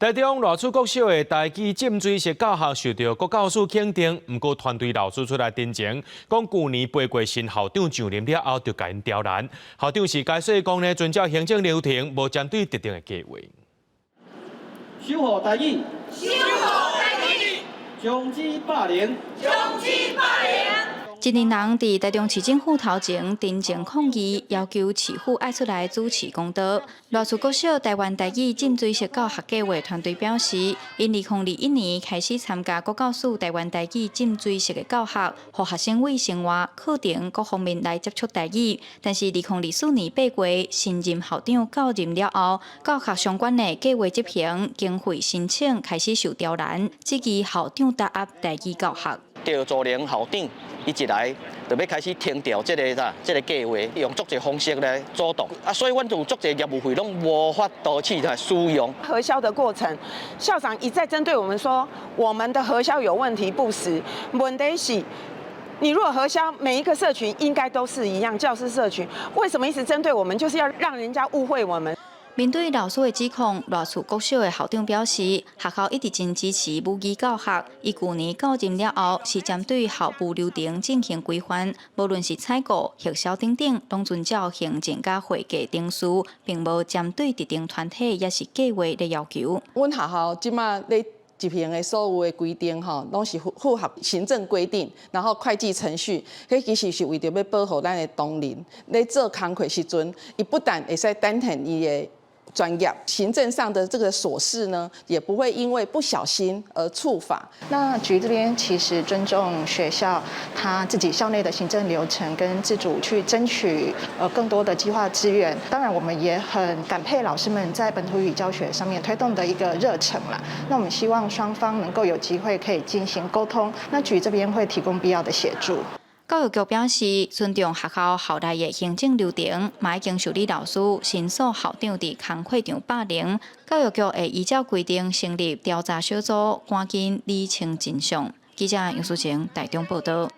台中賴厝國小的台語浸水式教學受著國教署肯定，毋過團隊老師出來陳情，講舊年八月新校長上任了後，就共𪜶刁難。校長是解釋講呢，遵照行政流程，無針對特定的計劃。守護台語，守護台語，終止霸凌，終止霸凌。一群人佇台中市政府頭前陳情抗議，要求市府愛出來主持公道。賴厝國小台灣台語浸水式教學計劃團隊表示，𪜶2021年開始參加國教署台灣台語浸水式的教學，予學生為生活、課程各方面來接觸台語。但是2024年8月，新任校長到任了後，教學相關的計劃執行經費申請開始受刁難，質疑校長打壓台語教學。趙祖玲校長伊一來就欲開始停掉這个啥，這个計劃，用足濟方式來阻擋。啊，所以阮有足濟業務費攏無法度去來使用。核銷的過程，校長一再針對我們說，我們的核銷有問題不實。問題是，你如果核銷每一個社群應該都是一樣，教師社群為什麼一直針對我們？就是要讓人家誤會我們。面對老師的指控，賴厝國小的校長表示，學校一直真支持母語教學。伊舊年到任了後，是針對校務流程進行規範，無論是採購、核銷等等，攏遵照行政佮會計程序，並無針對特定團體抑是計劃的要求。阮學校這馬咧執行的所有的規定吼，攏是符合行政規定，然後會計程序，彼其實是為著欲保護咱的同仁咧做工課時陣，伊不但會使展現伊的專業，行政上的這個瑣事呢，也不會因為不小心而觸法。那局這邊其實尊重學校他自己校內的行政流程跟自主去爭取更多的計劃資源。當然，我們也很感佩老師們在本土語教學上面推動的一個熱忱啦。那我們希望雙方能夠有機會可以進行溝通。那局這邊會提供必要的協助。教育局表示，尊重學校校內的行政流程，嘛已經受理老師申訴校長佇工課場霸凌。教育局會依照規定成立調查小組，趕緊釐清真相。記者楊淑晴台中報道。